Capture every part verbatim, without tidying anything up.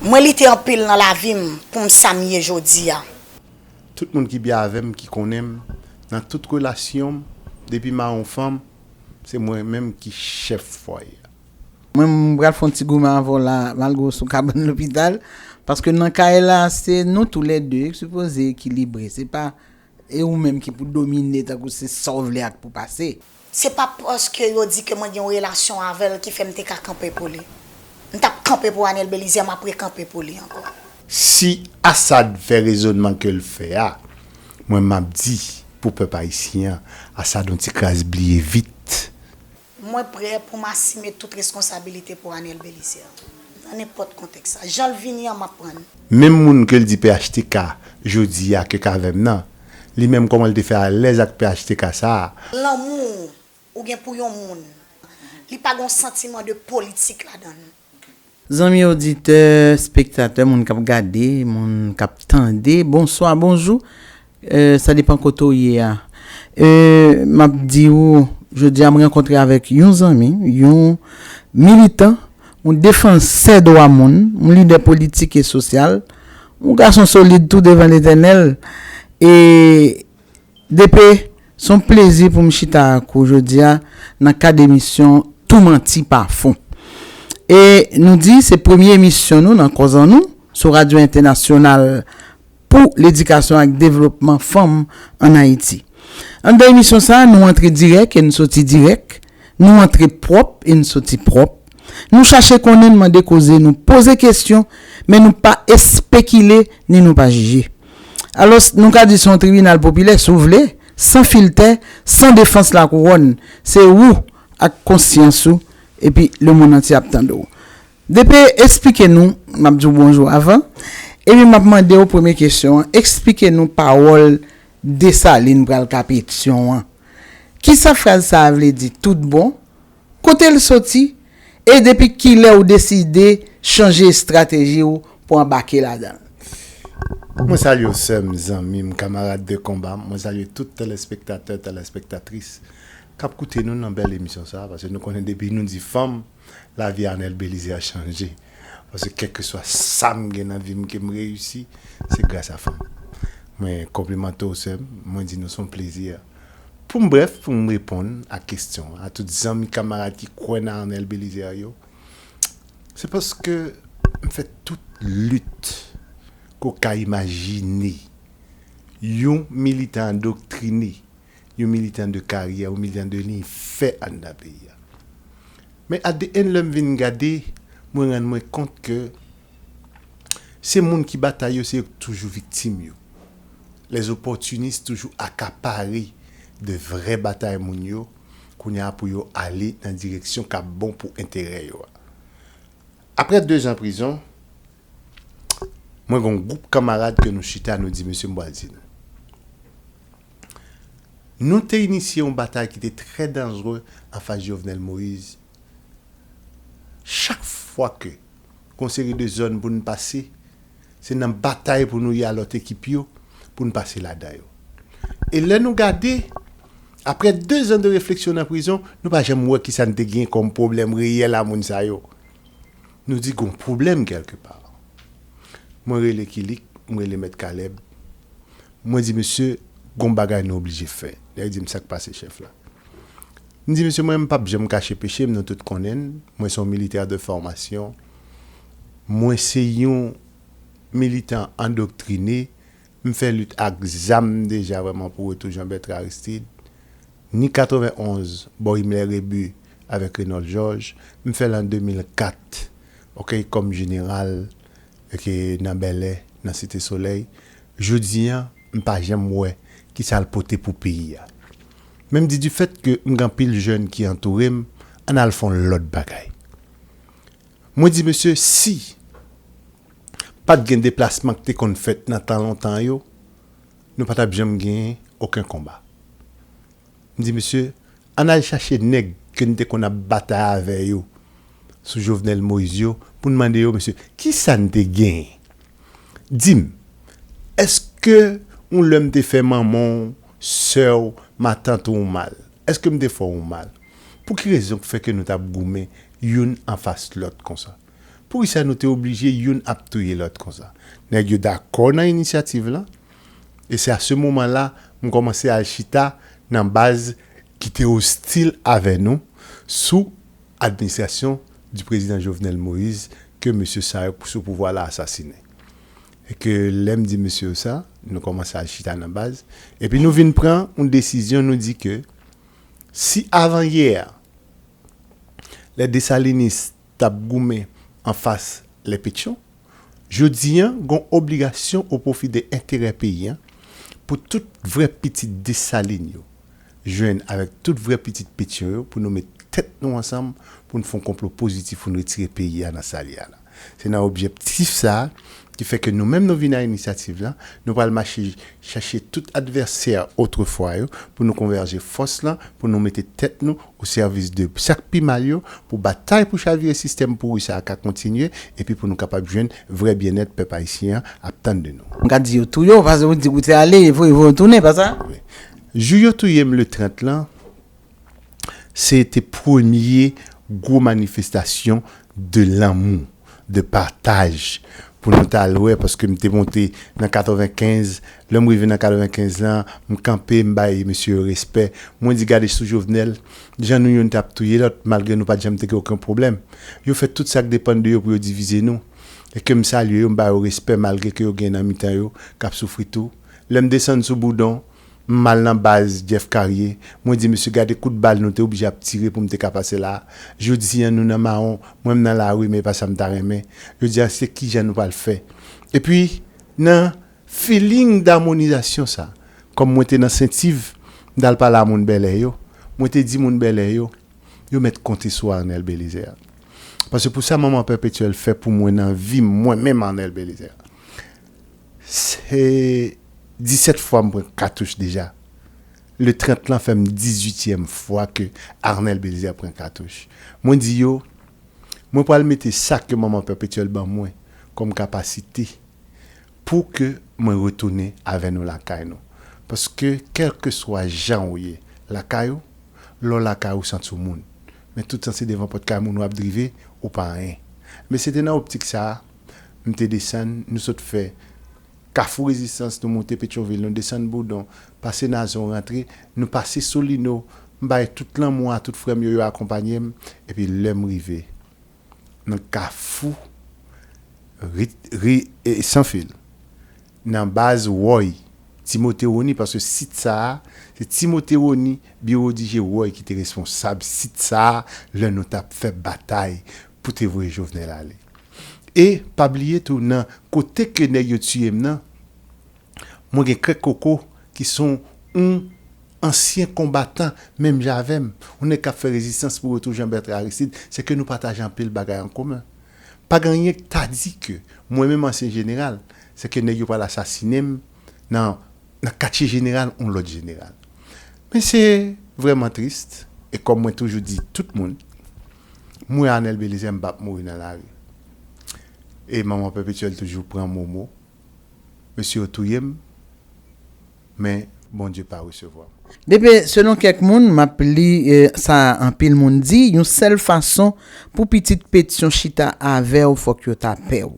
Mwen lite anpil nan lavi m pou m sa m ye jodi a. Tout moun ki byen avè m, ki konnen m, nan tout relasyon m, depi m a yon fanm, se mwen menm ki chèf fwaye a. Mwen, m pral fè yon ti goumen avè w la, malgre w sou kabann lopital, paske nan kay la, se nou toulède ki sipoze ekilibre. Se pa e ou menm ki pou domine tankou se sa w vle ak pou pase. Se pa paske yo di ke mwen gen yon relasyon avè l ki fè m te ka kanpe pou li. M t ap kanpe pou Anèl Belizaire, m ap rekanpe pou li ankò. Si Assad fè rezònman ke l fè a, mwen m ap di pou pèp ayisyen an, Assad yon ti kras bliye vit. Mwen prè pou m asime tout reskonsabilite pou Anèl Belizaire, nan nenpòt kontèks la. Jan l vini an, m ap pran l. Menm moun ke l di P H T K jodi a ke k avè m nan, li menm kòman l te fè alèz ak P H T K sa a? Lanmou ou gen pou yon moun, li pa gen yon santiman de politik ladan l. Zanmi oditè, espektatè, moun k ap gade, moun k ap tande, bonswa, bonjou. Eh, sa depann kote w ye a. Eh, m ap di w, jodi a m rankontre avèk yon zanmi, yon militan, yon defansè dwa moun, yon lidè politik e sosyal, yon gason solid tou devan Letènèl. E D P, se yon plezi pou m chita ak ou jodi a nan kad emisyon Tou Manti Pa Fon. E nou di se premye emisyon nou nan Kòz an Nou sou Radyo Entènasyonal pou Ledikasyon ak Devlopman Fanm ann Ayiti. Anndan emisyon sa a, nou antre dirèk e n soti dirèk, nou antre pwòp e n soti pwòp. Nou chache konnen, n mande koze, nou poze kesyon, men nou pa espekile ni nou pa jije. Alòs, nou ka di se yon tribinal popilè, si w vle, san filtè, san defans lakouròn. Se ou ak konsyans ou, epi lemonn antye ap tande w. D P, eksplike nou, m ap di w bonjou avan, epi m ap mande w premye kesyon an, eksplike nou pawòl Desalin pral ka Petyon an. Kisa fraz sa a vle di tout bon? Kote l soti? E depi kilè w deside chanje estrateji w pou anbake ladan l? Mwen salye w, sè m, zanmi m, kamarad de konba m. Mwen salye tout telespektatè, telespektatris k ap koute nou nan bèl emisyon sa a, paske nou konnen depi nou di fanm, lavi Arnel Belizaire chanje. Paske kèlkeswa sa m gen nan vi m ke m reyisi, se gras a fanm. Mwen konplimante w, sè m. Mwen di nou se yon plezi pou m, brèf, pou m reponn a kesyon an, a tout zanmi, kamarad ki kwè nan Arnel Belizaire yo, se paske m fè tout lit ke w ka imajine yon militan andoktrine, yon militan de karyè, yon militan de liy fè anndan peyi a. Men at the end, lè m vin gade, mwen rann mwen kont ke se moun ki batay yo, se yo k toujou viktim yo. Les opportunistes toujou akapare de vrè batay moun yo, kounye a pou yo ale nan direksyon k ap bon pou enterè yo a. Apre de zan prizon, mwen gen yon gwoup kanmarad ke nou chita, nou di, mesye, m pral di nou. Nou te inisye yon batay ki te trè danjre anfas Jovenel Moïse. Chak fwa ke gen yon seri de zòn pou n pase, se nan batay pou nou ye a lòt ekip yo, pou n pase ladan yo. E lè nou gade, apre de zan de refleksyon nan prizon, nou pa janm wè kisa n te gen kòm pwoblèm reyèl a moun sa yo. Nou di gen yon pwoblèm kèlkepa. Mwen rele Kilik, mwen rele Mèt Kalèb. Mwen di, mesye, gen yon bagay nou oblije fè. Lè yo di m sa k pase, chèf la. M di, mesye, mwen, m p ap janm kache peche m, nou tout konnen m. Mwen se yon militè de fòmasyon. Mwen se yon militan andoktrine. M fè lit ak zam deja vrèman pou retou Jean Bertrand Aristide. Ni katrevenonz, bò Himmler Rébu avèk Renold Georges. M fè l an de mil kat, oke, kòm jeneral, oke, nan Bèlè, nan Site Solèy. Jodi a, m pa janm wè kisa l pote pou peyi a. Men m di, difèt ke m gen anpil jèn ki antoure m, ann al fè yon lòt bagay. Mwen di, mesye, si pa t gen deplasman ki te konn fèt nan tan lontan yo, nou pa t ap janm genyen okenn konba. M di, mesye, ann al chache nèg ke n te konn ap batay avè yo sou Jovenel Moïse yo, pou n mande yo, mesye, kisa n te genyen? Di m, èske yon lè m te fè manman w, sè w, matant ou mal? Èske m te fè w mal? Pou ki rezon k fè ke nou t ap goumen youn anfas lòt konsa? Poukisa nou te oblije youn ap touye lòt konsa? Nèg yo dakò nan inisyativ lan, e se a se moman la m kòmanse al chita nan baz ki te ostil avè nou sou administrasyon di prezidan Jovenel Moïse ke mesye sa yo sou pouvwa la asasinen. E ke lè m di mesye yo sa, nou kòmanse al chita nan baz, epi nou vin pran yon desizyon, nou di ke si avanyè a, lè Desalinis t ap goumen anfas lè Petyon, jodi an, gon obligasyon o pwofi de enterè peyi an pou tout vrè pitit Desalin yo jwenn avèk tout vrè pitit Petyon yo pou nou met tèt nou ansanm pou n fè yon konplo pozitif pou n retire peyi a nan sa li a la. Se nan objektif sa a ki fè ke nou menm nou vin a inisyativ la, nou pral mache chache tout advèsè otrefwa yo pou nou konvèje fòs lan, pou nou mete tèt nou o sèvis de sa k pi mal yo, pou batay pou chavire sistèm pouri sa a ka kontinye, epi pou nou kapab jwenn vrè byennèt pèp ayisyen an ap tann de nou. M ka di yo touye w, paske ou di ou te ale, e voye voye w tounen, pa sa? Jou yo touye m le trant lan, se te premye gwo manifestasyon de lanmou, de pataj pou nou t al wè, paske m te monte nan katrevenkenz. Lè m rive nan katrevenkenz lan, m kanpe, m bay mesye yo respè. Mwen di, gade sou Jovenel, jan nou youn t ap touye lòt, malgre nou pa t janm te gen okenn pwoblèm. Yo fè tout sa k depann de yo pou yo divize nou. E ke m salye yo, m ba yo respè, malgre ke yo gen nan mitan yo k ap soufri tou. Lè m desann sou Boudon, m al nan baz Jeff Carrier, mwen di, mesye, gade kout bal nou te oblije ap tire pou m te ka pase la a. Jodi an, nou nan mawon, mwen m nan lari, men e pa sa m ta renmen. Jodi a, se kijan nou pral fè? Epi, nan feeling damonizasyon sa, kòm mwen te nan Sentiv, m t al pale a moun Bèlè yo, mwen te di moun Bèlè yo, yo mèt konte sou Arnel Belizaire. Paske pou sa Manman Pèpetyèl fè pou mwen nan vi m, mwen menm Arnel Belizaire, se disèt fwa m pran katouch deja. Le trant lan fè m dizuityèm fwa ke Arnel Belizaire pran katouch. Mwen di yo, mwen pral mete sa ke Manman Pèpetyèl ban mwen kòm kapasite pou ke mwen retounen avè nou lakay nou. Paske, kèlkeswa jan ou ye lakay ou, lè w lakay ou santi w moun. Men tout tan se devan pòt kay moun w ap drive, ou pa anyen. Men se te nan optik sa a, m te desann, nou sot fè Kafou Rezistans, nou monte Petyonvil, nou desann Boudon, pase Nazon, rantre, nou pase Solino, m bay tout lanmou a tout frè m yo, yo akonpanye m, epi lè m rive nan Kafou ri, ri, e, Sanfil, nan baz Woy, Timote Rony, paske sit sa a, se Timote Rony, biwo D J Woy ki te responsab sit sa a, lè nou t ap fè batay pou te voye Jovenel ale. E pa bliye tou, nan kote ke nèg yo tiye m nan, mwen gen Krèk Koko ki se yon ansyen konbatan menm jan avè m, yon nèg k ap fè rezistans pou retou Jean Bertrand Aristide, se ke nou pataje anpil bagay an komen. Pa gen anyen k ta di ke mwen menm ansyen jeneral, se ke nèg yo pral asasinen m nan, nan katye jeneral yon lòt jeneral. Men se vrèman tris, e kòm mwen toujou di tout moun, m wè Arnel Belizaire, m p ap mouri nan lari. E Manman Pèpetyèl toujou pran momo. Mesye yo touye m, men Bondye pa resevwa m. Depi, selon kèk moun, m ap li, e, sa anpil moun di, yon sèl fason pou pitit Petyon chita avè w, fòk yo ta pè w.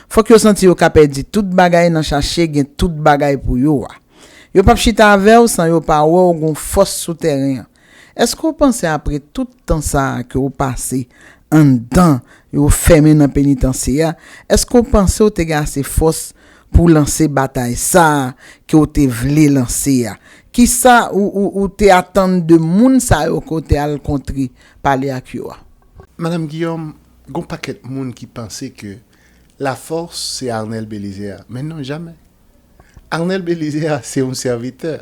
Fòk yo santi yo ka pèdi tout bagay nan chache gen tout bagay pou yo a. Yo p ap chita avè w san yo pa wè w gon fòs sou tèren an. Èske w panse apre tout tan sa a ke w pase anndan, yo fèmen nan penitansye a, èske w panse w te gen ase fòs pou w lanse batay sa a ke w te vle lanse a? Kisa ou, ou, ou te atann de moun sa yo ke w te al kontre pale ak yo a? Madanm Guillaume, gon pakèt moun ki panse ke lafòs se Arnel Belizaire, men non, jamè. Arnel Belizaire se yon sèvitè.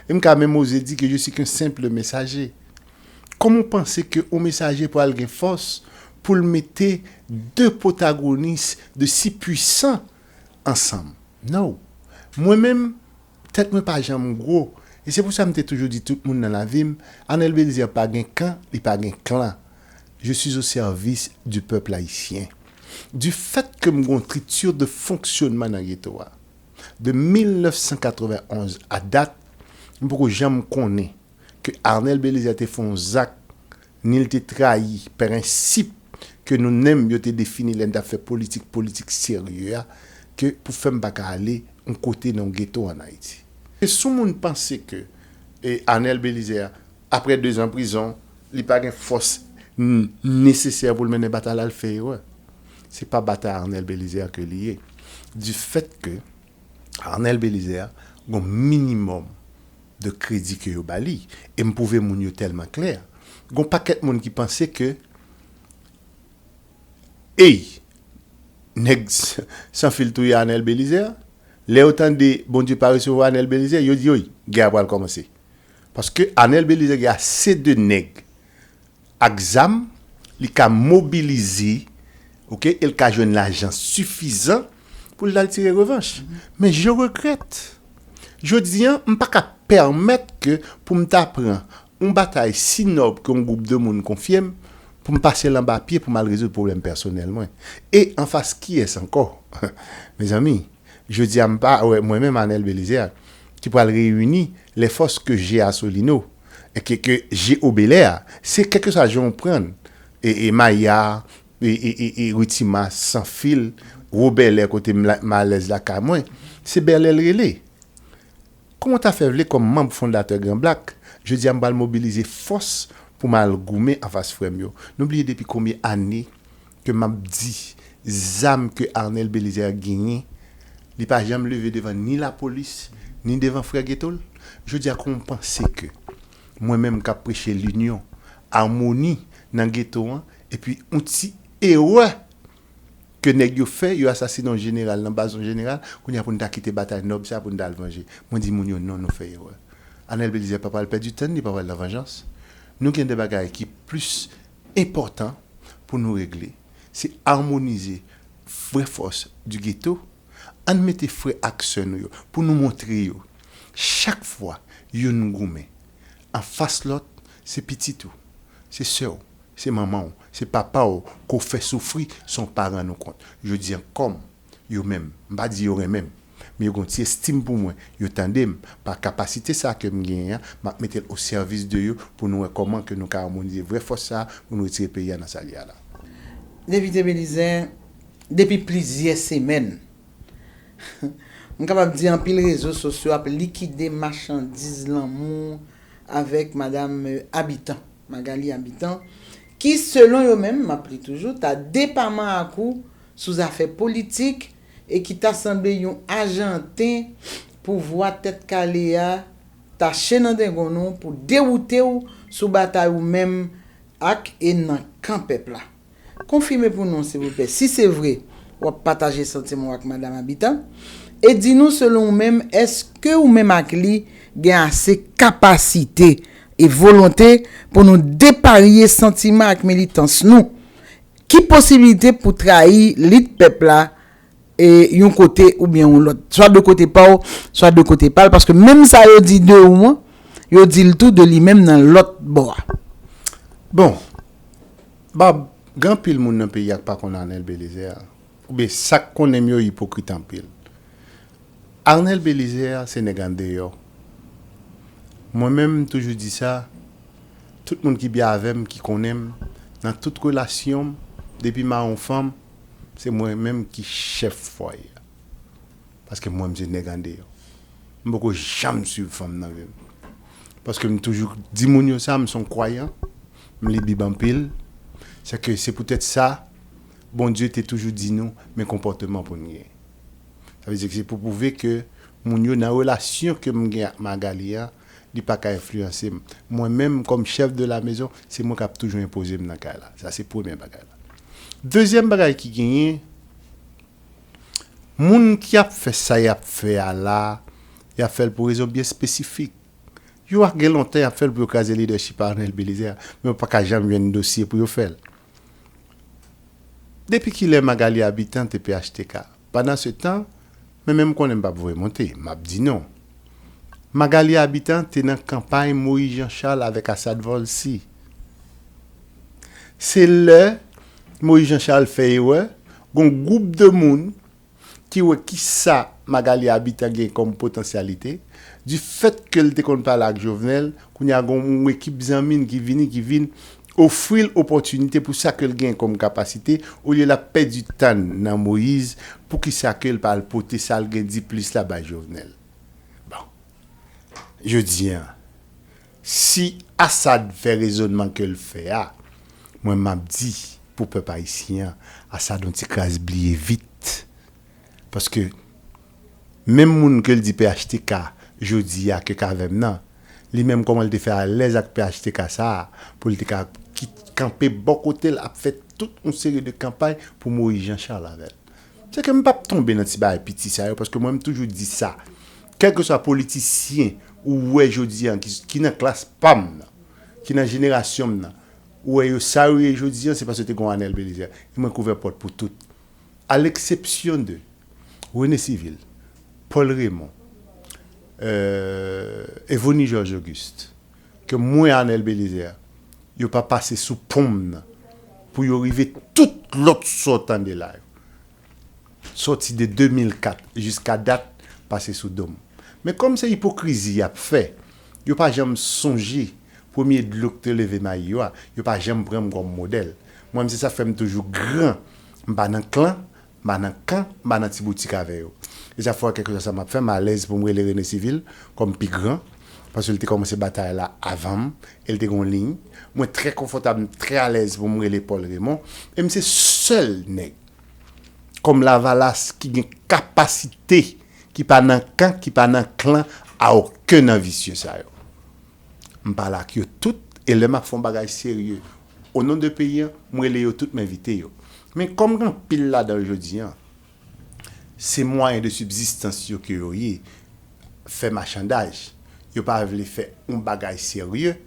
E m ka menm oze di ke je suis qu'un simple messager. Kòman w panse ke yon mesaje pral gen fòs pou l mete de pwotagonis de si pwisan ansanm? No. Mwen menm, tèt mwen pa janm gwo. E se pou sa m te toujou di tout moun nan lavi m, Arnel Belizaire pa gen kan, li pa gen klan. Je suis au service du peuple haïtien. Du fait ke m gon trikti de fonksyonman nan geto a, de mil nèf san katrevenn onz a dat, m poko janm konnen ke Arnel Belizaire te fè yon zak, ni l te trayi prensip ke nou menm yo te defini lè n t ap fè politik, politik serye a, ke pou fè m pa ka ale yon kote nan yon geto ann Ayiti. E si yon moun panse ke e, Arnel Belizaire, apre dezan prizon, li pa gen fòs n- nesesè pou l mennen batay la, l fè erè. Se pa batay Arnel Belizaire ke li ye. Du fait que Arnel Belizaire gon minimòm de kredi ke yo ba li, e m pwouve moun yo tèlman klè. Gon pakèt moun ki panse ke ey, nèg s- san fil touye Arnel Belizaire. Lè yo tande Bondye pa resevwa Arnel Belizaire, yo di, oy, gè a pral kòmanse. Paske Arnel Belizaire gen ase de nèg ak zam, li ka mobilize, oke, e l ka jwenn lajan sifizan pou l al tire revanch. Men je regrèt. Jodi an, m pa ka pèmèt ke pou m ta pran yon batay si nòb ke yon gwoup de moun konfye m, pou m pase l anba pye pou m al rezoud pwoblèm pèsonèl mwen. E anfas kiyès ankò? Mezanmi, jodi a m pa wè mwen menm Arnel Belizaire ki pral reyini lè fòs ke j'ai à Solino e ke, ke j'ai au Bel Air. Se kèlkeswa jan w pran l, e, e Maya, e, e, e, e Rutima, Sanfil, Wobèlè kote m la- m alèz lakay mwen, se Bèlè l rele. Kòman w ta fè vle kòm manm fondatè Gran Blak, jodi a m pral mobilize fòs pou m al goumen anfas frè m yo? Nou bliye depi konbyen ane ke m ap di zam ke Arnel Belizaire genyen, li pa janm leve devan ni lapolis, ni devan frè geto l? Jodi a kòman w panse ke mwen menm k ap preche linyon, amoni nan geto an, epi yon ti erè ke nèg yo fè, yo asasine yon jeneral nan baz yon jeneral, kounye a pou n ta kite batay nòb sa pou n ta al vanje. Mwen di moun yo non, nou fè erè. Arnel Belizaire pa pral pèdi tan, li pa pral nan vanjans. Nou gen de bagay ki plis enpòtan pou nou regle. Se amonize vrè fòs di geto. Ann mete frè ak sè nou yo pou nou montre yo. Chak fwa youn goumen anfas lòt, se pitit ou, se sè w, se manman w, se papa w ke w fè soufri san w pa rann ou kont. Jodi a kòm yo menm, m pa di yo renmen m, men yo gen yon ti estim pou mwen, yo tande m, pa kapasite sa ke m genyen an, m ap mete l o sèvis de yo pou nou wè kòman ke nou ka amonize vrè fòs sa pou nou retire peyi a nan sa l ye a la. Depite Belizaire, depi plizyè semèn, m kapab di anpil rezo sosyo ap likide machandiz lanmou avèk madam, euh, Habitant, Magalie Habitant, ki, selon yo menm, m ap li toujou, ta depaman ak ou sou zafè politik e ki ta sanble yon ajanten pouvwa tèt kale a tache nan dengonn ou pou dewoute w sou batay ou menm ak e nan kan pèp la. Konfime pou nou, silvouplè, si se vre w ap pataje santiman w ak madam Habitant, e di nou, selon ou menm, èske ou menm ak li gen ase kapasite e volonte pou nou deparye santiman ak militans nou ki posibilite pou trayi lit pèp la, e, yon kote oubyen yon lòt, swa de kote pa w, swa de kote pa l, paske menm sa yo di de ou an, yo di l tou de li menm nan lòt bò a. Bon, Bab, gen anpil moun nan peyi a k pa konn Arnel Belizaire, oubyen sa k konnen m yo ipokrit anpil. Arnel Belizaire se nèg andeyò. Mwen menm, m toujou di sa, tout moun ki byen avè m, ki konnen m, nan tout relasyon m, depi m a yon fanm, se mwen menm ki chèf fwaye a. Paske mwen, m se nèg andeyò. M poko janm swiv fanm nan vi m. Paske m toujou di moun yo sa, m se yon kwayan, m li Bib anpil. Sèke se poutèt sa, Bondye te toujou di nou, men konpòteman pou n gen. Sa vle di ke se pou pwouve ke moun yo nan relasyon ke m gen ak Magalie a, li pa ka enfliyanse m. Mwen menm, kòm chèf de la mezon, se mwen k ap toujou enpoze m nan kay la. Sa se premye bagay la. Dezyèm bagay ki genyen, moun ki ap fè sa y ap fè a la, y ap fè l pou rezon byen espesifik. Yo a gen lontan y ap fè l pou yo kraze lidèchip Arnel Belizaire, men yo pa ka janm jwenn dosye pou yo fè l. Depi kilè Magalie Habitant te P H T K? Pandan se tan, men menm konnen m p ap voye monte, m ap di non. Magalie Habitant te nan kanpay Moïse Jean Charles avèk Assad Volcy. Se lè Moïse Jean Charles fè erè, gon gwoup de moun ki wè kisa Magalie Habitant gen kòm potansyalite, du fait ke l te konn pale ak Jovenel, kounye a gon yon ekip zanmi n ki vini, ki vin ofri l opòtinite pou sa ke l gen kòm kapasite, olye l ap pèdi tann nan Moyiz, poukisa ke l pa al pote sa l gen di plis la bay Jovenel? Bon. Jodi a, si Assad fè rezònman ke l fè a, mwen m ap di pou pèp ayisyen an, Assad yon ti kras bliye vit. Paske menm moun ke l di P H T K jodi a ke k avè m nan, li menm kòman l te fè alèz ak P H T K sa a, pou l te ka kit-, kanpe bò kote l ap fè tout yon seri de kanpay pou Moyiz Jan Chal avè l. Se ke m p ap tonbe nan ti bagay piti sa yo, paske mwen m toujou di sa. Kèlkeswa politisyen ou wè jodi a ki, ki nan klas pa m nan, ki nan jenerasyon m nan, ou wè yo sa yo ye jodi a, se paske te gen Arnel Belizaire. E mwen k ouvè pòt pou tout. À l'exception de René Civil, Paul Raymond, euh, Evony Georges Auguste, ke mwen Arnel Belizaire, yo pa pase sou pon m nan pou yo rive tout lòt sa w tande la yo. Sòti de de mil kat jiska dat, pase sou do m. Men kòm se ipokrizi y ap fè, yo pa janm sonje premye dlo k te leve mayi yo a, yo pa janm pran m kòm modèl. Mwen menm, se sa k fè m toujou gran. M pa nan klan, m pa nan kan, m pa nan ti boutik avè yo. E sa fè, kèlkeswa sa m ap fè, m alèz pou m rele René Civil kòm pi gran, paske l te kòmanse batay la avan m, e l te gen yon liy. Mwen trè konfòtab, m trè alèz pou m rele Paul Raymond, e m se sèl nèg kòm Lavalas ki gen kapasite, ki pa nan kan, ki pa nan klan a okenn nan visye sa yo. M pale ak yo tout, e lè m ap fè yon bagay serye, o non de peyi an, m rele yo tout, m envite yo. Men kòm gen anpil ladan yo jodi a, se mwayen de sibzistans yo ke yo ye, fè machandaj. Yo pa vle fè yon bagay serye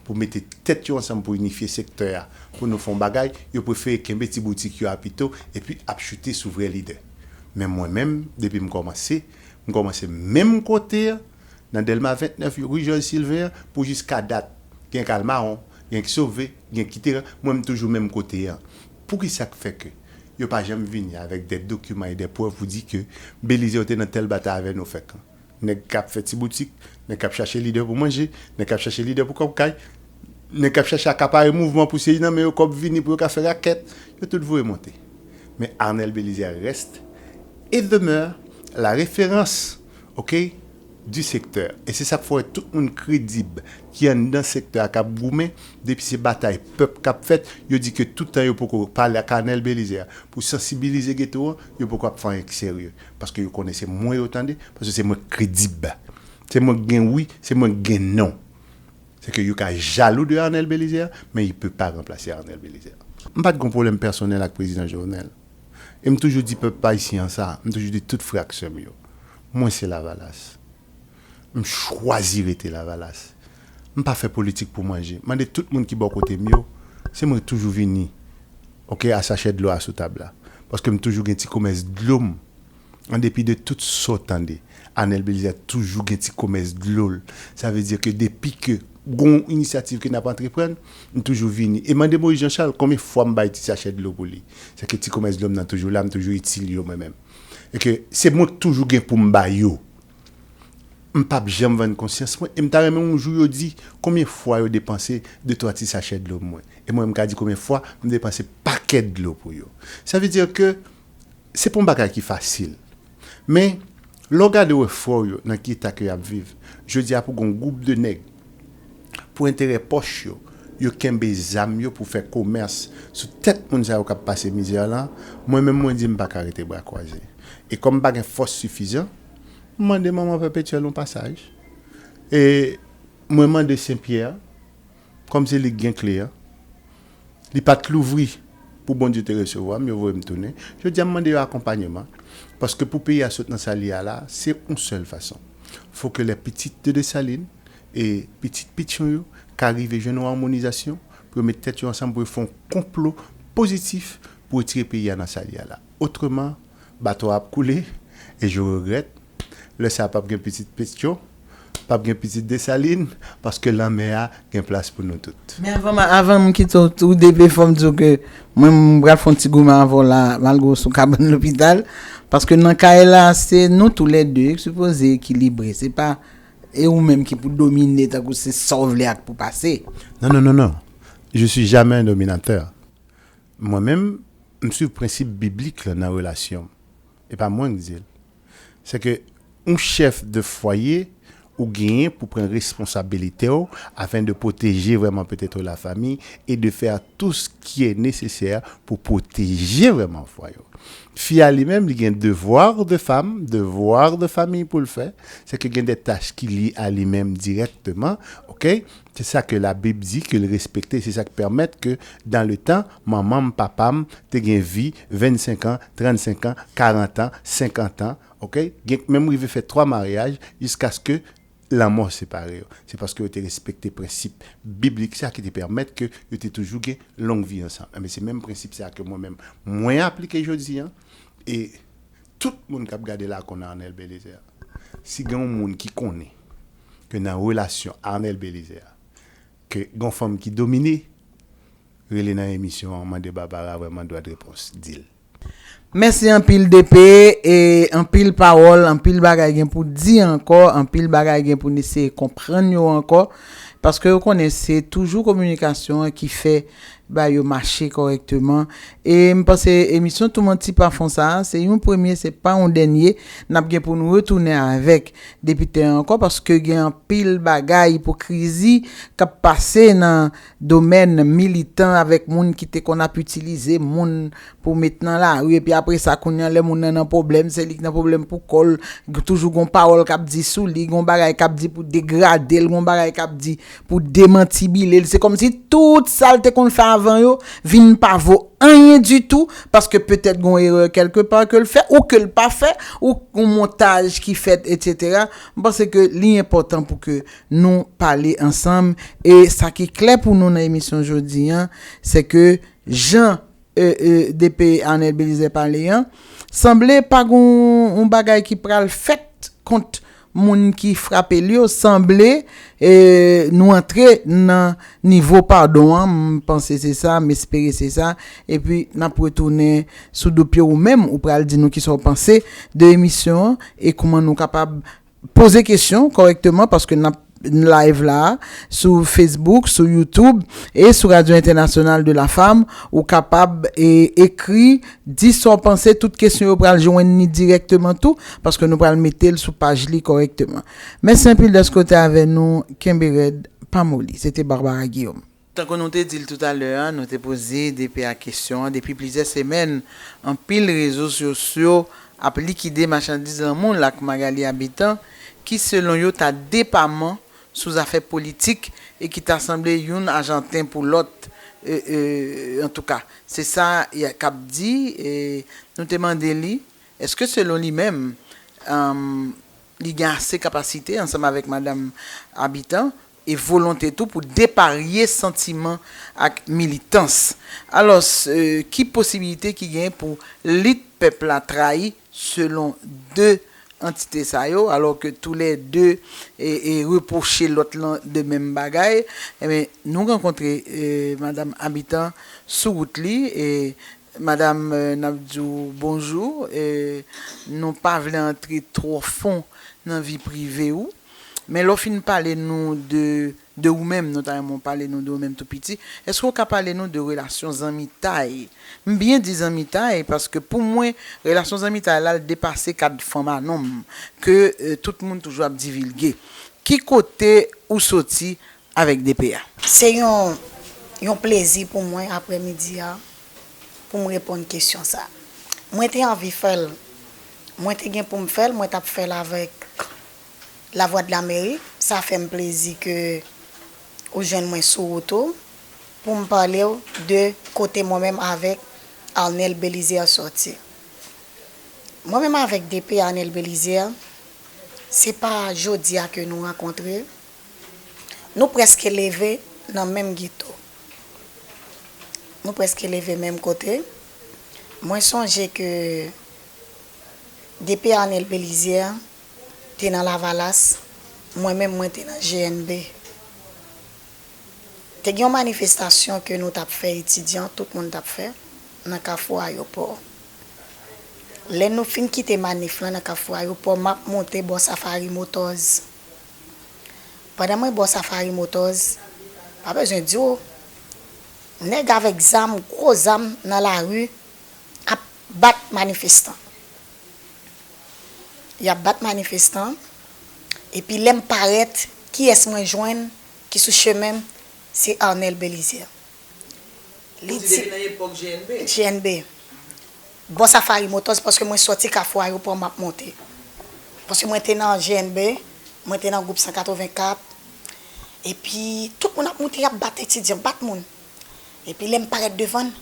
pou mete tèt yo ansanm pou inifye sektè a, pou nou fè yon bagay, yo prefere kenbe ti boutik yo a pito, epi ap choute sou vrè lidè. Men mwen menm, depi m kòmanse, m kòmanse menm kote a, nan Dèlma ventnèf, ri Jòj Silven an, pou jiska dat. Gen k al Mawon, gen k sove, gen k kite, mwen m toujou menm kote a. Poukisa k fè ke yo pa janm vini avèk de dokiman e de prèv pou di ke Belize yo te nan tèl batay avè nou fè kan? Nèg k ap fè ti boutik, nèg k ap chache lidè pou manje, nèg k ap chache lidè pou kòb kay, nèg k ap chache akapare mouvman pou se nan men yo kòb vini pou yo ka fè rakèt, yo tout voye monte. Men Arnel Belizaire reste et demeure la référence, ok, du secteur. E se sa k fè w wè tout moun kredib ki anndan sektè a k ap goumen, depi se batay pèp k ap fèt, yo di ke toutan yo poko pale ak Arnel Belizaire pou sansibilize geto an, yo poko ap fè anyen k serye. Paske yo konnen se mwen yo tande, paske se mwen k kredib. Se mwen k gen wi, se mwen k gen non. Se ke yo ka jalou de Arnel Belizaire, men il peut pas remplacer Arnel Belizaire. M pa t gon pwoblèm pèsonèl ak prezidan Jovenel. E m toujou di pèp ayisyen an sa, m toujou di tout frè ak sè m yo. Mwen se Lavalas. M chwazi rete Lavalas. M pa fè politik pou manje. Mande tout moun ki bò kote m yo, se mwen toujou vini, ok, a sachè dlo a sou tab la. Paske m toujou gen ti komès dlo m. An depi de tout sa w tande, Arnel Belizaire toujou gen ti komès dlo l. Sa vle di ke depi ke gon inisyativ ke n ap antreprann, m toujou vini. E mande Moïse Jean Charles konbyen fwa m bay ti sachè dlo pou li. Se ke ti komès dlo m nan toujou la, m toujou itil yo mwen menm. E ke se mwen k toujou gen pou m ba yo. M p ap janm vann konsyans mwen. E m ta renmen yon jou yo di konbyen fwa yo depanse de twa ti sachè dlo mwen. E mwen, m ka di konbyen fwa m depanse pakèt dlo pou yo. Sa vle di ke se pa yon bagay ki fasil. Men, lè w gade w wè frè w yo nan ki eta ke y ap viv, jodi a pou gon gwoup de nèg, pou enterè pòch yo, yo kenbe zam yo pou fè komès sou tèt moun sa yo k ap pase mizè la, mwen menm mwen di m pa ka rete bra kwaze. E kòm m pa gen fòs sifizan, m mande manman pèpetyèl yon pasaj. E mwen mande Sen Pyè, kòm se li k gen kle a, li pa t louvri pou Bondye te resevwa m, yo voye m tounen. Jodi a, m mande yo akonpayman. Paske pou peyi a sot nan sa li a la, se yon sèl fason. Fò ke lè pitit de Desalin e pitit Pityon yo ka rive jwenn yon amonizasyon pou yo met tèt yo ansanm pou yo fè yon konplo pozitif pou retire peyi a nan sa li a la. Otreman, bato a ap koule, e je regrèt, lè sa a p ap gen pitit Petyon, p ap gen pitit Desalin, paske lanmè a gen plas pou nou tout. Men avan, avan m kite w tou depe, fò m di w ke mwen, m pral fè yon ti goumen avè w la, malgre w sou kabann lopital, paske nan kay la, se nou toulède ki sipoze ekilibre, se pa e ou menm ki pou domine tankou se sa w vle ak pou pase. Non, non, non, non. Je suis jamais un dominateur. Mwen menm, m swiv prensip biblik la nan relasyon m. E pa mwen k di l. Se ke yon chèf de fwaye ou genyen pou pran responsabilite w afin de protéger vraiment peut-être la famille et de faire tout ce qui est nécessaire pour protéger vraiment fwaye w. Fi a li menm, li gen devoir de femme, devoir de famille pou l fè. Se ke gen de tach ki lye a li menm dirèkteman, oke? Se sa ke Labib di ke l respekte, se sa k pèmèt ke dan le tan, manman m, papa m te gen vi vennsenk an, trannsenk an, karant an, senkant an, oke? Gen k menm rive fè twa maryaj jiskaske lanmò separe yo. Se paske yo te respekte prensip biblik sa ki te pèmèt ke yo te toujou gen long vi ansanm. Enben, se menm prensip sa ke mwen menm, mwen aplike jodi an, e tout moun k ap gade la konn Arnel Belizaire. Si gen yon moun ki konnen ke nan relasyon Arnel Belizaire, ke gen yon fanm ki domine, rele nan emisyon an, mande Barbara vrèman dwa de repons, di l. Mèsi anpil, D P, e anpil pawòl, anpil bagay gen pou di ankò, anpil bagay gen pou n eseye konprann yo ankò, paske yo konnen se toujou kominikasyon an ki fè bagay yo mache kòrèkteman. E m panse emisyon Tou Manti Pa Fon sa a, se yon premye, se pa yon dènye, n ap gen pou n retounen avèk depite an ankò, paske gen anpil bagay ipokrizi k ap pase nan domèn militan avèk moun ki te konn ap itilize moun pou met nan lari, epi apre sa, kounye a, lè moun nan nan pwoblèm, se li k nan pwoblèm pou kò l, toujou gon pawòl k ap di sou li, gon bagay k ap di pou degrade l, gon bagay k ap di pou demantibile l. Se kòmsi tout sa l te konn fè avan yo vin pa vo anyen ditou, paske petèt gon erè kèlkepa ke l fè, ou ke l pa fè, ou yon montaj ki fèt, etsetera. M panse ke li enpòtan pou ke nou pale ansanm, e sa ki klè pou nou nan emisyon jodi an, se ke jan, e, e, D P Arnel Belizaire pale an, sanble pa gon yon bagay ki pral fèt kont moun ki frape l yo, sanble, e, nou antre nan nivo padon an, m panse se sa, m espere se sa, epi n ap retounen sou do pye ou menm, ou pral di nou kisa w panse de emisyon an, e kòman nou kapab poze kesyon kòrèkteman, paske n ap live la sou Facebook, sou YouTube e sou Radio Internationale de la Femme. Ou kapab, e, ekri, di sa w panse, tout kesyon yo pral jwenn ni dirèkteman tou, paske nou pral mete l sou paj li kòrèkteman. Mèsi anpil dèske w te avè nou, kenbe rèd, pa moli. Se te Barbara Guillaume. Tankou nou te di l toutalè a, nou te poze D P a kesyon an. Depi plizyè semèn, anpil rezo sosyo ap likide machandiz lanmou l ak Magalie Habitant, ki selon yo ta depaman sou zafè politik e ki ta sanble youn ajanten pou lòt, e, e, antouka, se sa y a, k ap di, e nou te mande li, èske selon li menm, um, li gen ase kapasite ansanm avèk madanm Habitant e volonte tou pou deparye santiman ak militans. Alòs, e, ki posibilite ki gen pou lit pèp la trayi selon de antite sa yo, alò ke toulède e, e repwoche lòt lan de menm bagay? Ebyen, nou rankontre, e, madanm Habitant sou wout li, e madanm, e, n ap di w bonjou, e nou pa vle antre twò fon nan vi prive w, men lè w fin pale nou de, de ou menm, nou ta renmen w pale nou de ou menm tou piti, èske w ka pale nou de relasyon zanmitay? M byen di zanmitay, paske pou mwen, relasyon zanmitay la, l depase kad fanm a nonm, ke, e, tout moun toujou ap divilge. Ki kote ou soti avèk D P a? Se yon, yon plezi pou mwen aprèmidi a, pou m reponn kesyon sa. Mwen te anvi fè l. Mwen te gen pou m fè l, mwen t ap fè l avèk Lavwadlamerik. Sa fè m plezi ke ou jwenn mwen sou wout ou pou m pale w de kote mwen menm avèk Arnel Belizaire sòti. Mwen menm avèk D P Arnel Belizaire, se pa jodi a ke nou rankontre. Nou prèske leve nan menm geto. Nou prèske leve menm kote. Mwen sonje ke D P Arnel Belizaire te nan Lavalas, mwen menm mwen te nan G N B. Te gen yon manifestasyon ke nou t ap fè, etidyan, tout moun t ap fè nan Kafou Ayopò. Lè nou fin kite manif lan nan Kafou Ayopò, m ap monte bò Safari Motors. Pandan mwen bò Safari Motors, pa bezwen di w, Nèg avèk zam, gwo zam nan lari ap bat manifestan. Y ap bat manifestan. Epi lè m parèt, kiyès mwen jwenn ki sou chemen m? Se Arnel Belizaire. Li di, G N B. Bò Safari Motors, paske mwen sòti Kafou Ayewopò, m ap monte. Paske mwen te nan G N B, mwen te nan gwoup san katrevenkat, epi tout moun ap moute, y ap bat etidyan, bat moun. Epi lè m parèt devan l,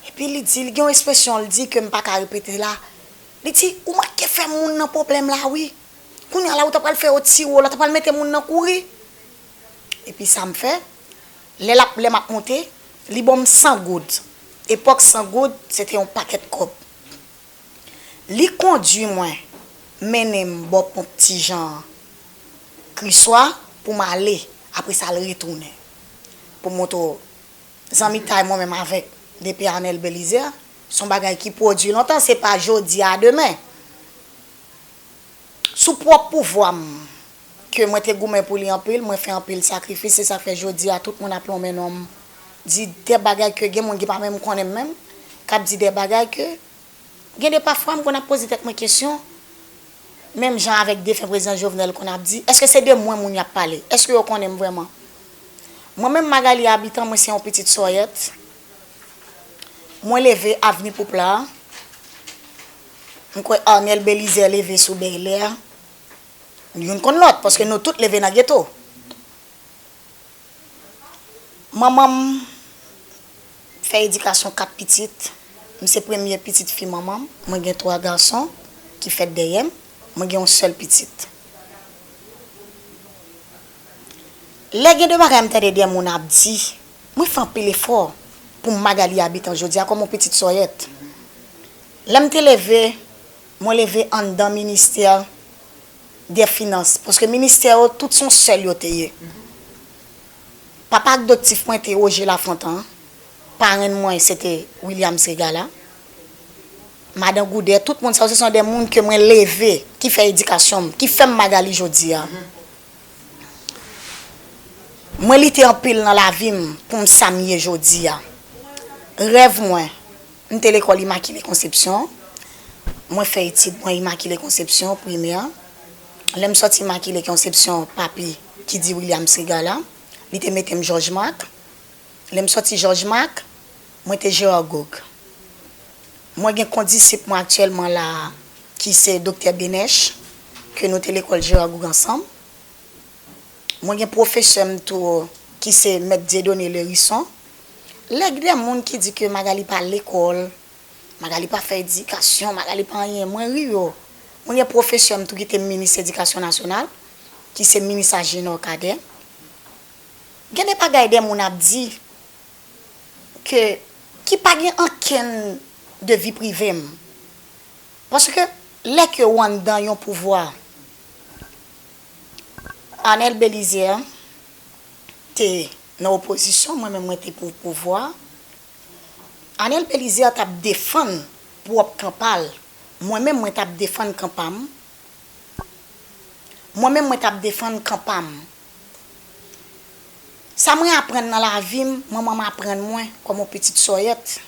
epi li di, li gen yon ekspresyon, li di ke m pa ka repete la. Li di, "Ou manke fè moun nan pwoblèm la, wi. Kounye a la, ou ta pral fè yo tire w, la ta pral mete moun nan kouri." Epi sa m fè, lè l ap, lè m ap monte, li ban m san goud. Epòk san goud, se te yon pakèt kòb. Li kondui mwen, mennen m bò ponp Ti Jan an, Kriswa, pou m ale. Apre sa, l retounen. Pou m montre w, zanmitay mwen menm avèk D P Arnel Belizaire, se yon bagay ki pwodui lontan, se pa jodi a demen. Sou pwòp pouvwa m, ke mwen te goumen pou li anpil, mwen fè anpil sakrifis, se sa k fè jodi a tout moun ap lonmen non m, di de bagay ke gen moun ki pa menm konnen m menm, k ap di de bagay ke, gen de pafwa m konn ap poze tèt mwen kesyon, menm jan avèk defen prezidan Jovenel konn ap di, èske se de mwen moun y ap pale? Èske yo konnen m vrèman? Mwen menm Magalie Habitant, mwen se yon pitit Sòyèt. Mwen leve avni Poupla. M kwè Arnel Belizaire leve sou Bèlè. Youn konn lòt, paske nou tout leve nan geto. Manman m fè edikasyon kat pitit. M se premye pitit fi manman m. Mwen gen twa gason ki fèt dèyè m. Mwen gen yon sèl pitit. Lè gen de bagay m tande de moun ap di, mwen fè anpil efò pou m Magalie Habitant jodi a kòm yon pitit Sòyèt. Lè m te leve, mwen leve anndan ministè dè finans, paske ministè yo, tout se yon sèl yo te ye. Papa adoptif mwen te Roger Lafontant, parenn mwen se te Williams Regala, madan Goudè, tout moun sa yo, se son de moun ke mwen leve, ki fè edikasyon m, ki fè m Magalie jodi a. Mwen lite anpil nan lavi m pou m sa m ye jodi a. Rèv mwen, m te lekòl Immaculée Conception. Mwen fè etid mwen Immaculée Conception, primè. Lè m sòti Immaculée Conception, papi, ki di Williams Regala, li te mete m Georges Marc. Lè m sòti Georges Marc, mwen te Gérard Gourgue. Mwen gen kondisip mwen aktyèlman la a, ki se Doktè Benech, ke nou te lekòl Gérard Gourgue ansanm. Mwen gen pwofesè m tou, ki se Mèt Dieudonné Lherisson. Lè gen de moun ki di ke Magalie pa lekòl, Magalie pa fè edikasyon, Magalie pa anyen, mwen ri yo. Mwen gen pwofesè m tou ki te minis edikasyon nasyonal, ki se minis Agénor Cadet. Gen de bagay de moun ap di ke, ki pa gen ankenn de vi prive m. Paske lè ke w anndan yon pouvwa, Arnel Belizaire te nan opozisyon, mwen menm mwen te pou pouvwa. Arnel Belizaire t ap defann pwòp kan pa l. Mwen menm mwen t ap defann kan pa m. Mwen menm mwen t ap defann kan pa m. Sa mwen aprann nan lavi m, manman m aprann mwen kòm yon pitit Sòyèt.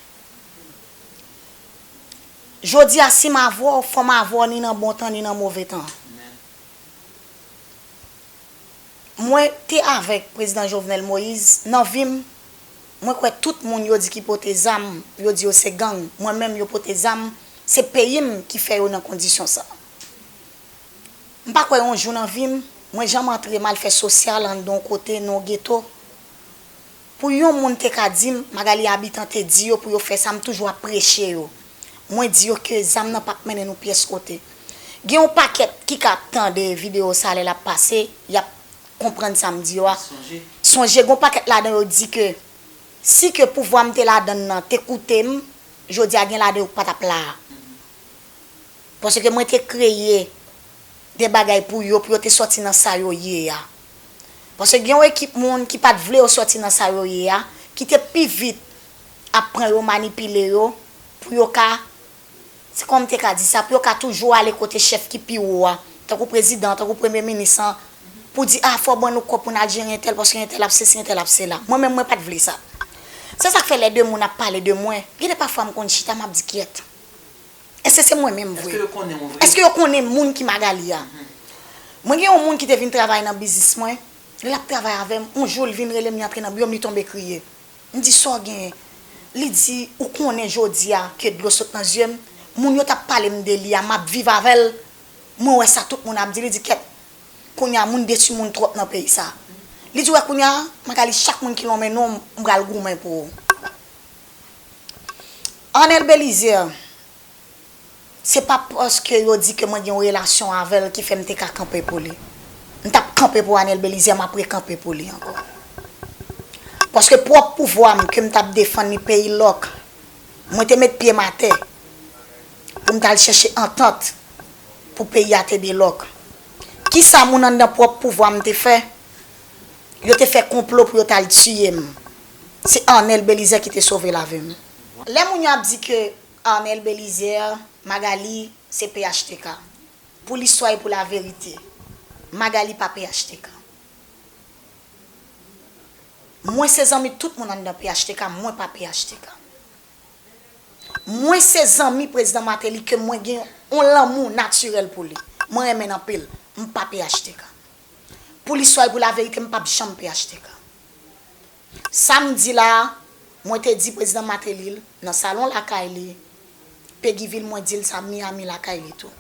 Jodi a, si m avè w, fò m avè w ni nan bon tan, ni nan move tan. Mwen te avèk prezidan Jovenel Moïse nan vi m. Mwen kwè tout moun yo di ki pote zam, yo di yo se gang. Mwen menm, yo pote zam, se peyi m ki fè yo nan kondisyon sa. M pa kwè yon jou nan vi m, mwen janm antre m al fè sosyal anndan yon kote, nan yon geto. Pou yon moun te ka di m, Magalie Habitant te di yo pou yo fè sa, m toujou ap preche yo. Mwen di yo ke zam nan p ap mennen nou pyès kote. Gen yon pakèt ki ka ap tande videyo sa a lè l ap pase, y ap konprann sa m di yo a. Sonje, gen yon pakèt ladan yo di ke si ke pouvwa m te ladan l nan te koute m, jodi a gen ladan yo k pa t ap la a. Paske mwen te kreye de bagay pou yo, pou yo te sòti nan sa yo ye a. Paske gen yon ekip moun ki pa t vle yo sòti nan sa yo ye a, ki te pi vit ap pran yo, manipile yo, pou yo ka, se kòman m te ka di sa, pou yo ka toujou ale kote chèf ki pi wo a, tankou prezidan, tankou premye minis lan, pou di, a, fò ban nou kòb pou n al jere entèl, paske entèl ap sesi, entèl ap sela. Mwen menm, mwen pa t vle sa. Se sa k fè lè de moun ap pale de mwen, gen de pafwa m konn chita, m ap di kyèt. Èske se mwen menm vre? Èske yo konnen moun ki Magali a? Mwen gen yon moun ki te vin travay nan biznis mwen, lè l ap travay avè m, yon jou l vin rele m, li antre nan biwo m, li tonbe kriye. M di, "Sa w genyen?" Li di, "Ou konnen jodi a ke dlo sot nan zye m? Moun yo t ap pale m de li a, m ap viv avè l. Mwen wè sa tout moun ap di." Li di, "Kèt, kounye a moun detwi moun twòp nan peyi sa." Li di, "Wè kounye a, Magali, chak moun ki lonmen non m, m pral goumen pou ou." Arnel Belizaire, se pa paske yo di ke mwen gen yon relasyon avè l ki fè m te ka kanpe pou li. M t ap kanpe pou Arnel Belizaire, m ap rekanpe pou li ankò. Paske pwòp pouvwa m ke m t ap defann li peyi lòk, mwen te met pye m atè pou m t al chèche antant pou peyi a te delòk. Kisa moun anndan pwòp pouvwa m te fè? Yo te fè konplo pou yo t al tiye m. Se Arnel Belizaire ki te sove lavi m. Lè moun yo ap di ke Arnel Belizaire, Magali, se P H T K. Pou listwa e pou laverite, Magali pa P H T K. Mwen se zanmi tout moun anndan P H T K, mwen pa P H T K. Mwen se zanmi prezidan Martelly ke mwen gen yon lanmou natirèl pou li. Mwen renmen l anpil, m pa P H T K. Pou listwa e pou laverite, m p ap janm P H T K. Sa m di la a, mwen te di prezidan Martelly l nan salon lakay li, Peguy Ville, mwen di l sa Miami lakay li tou.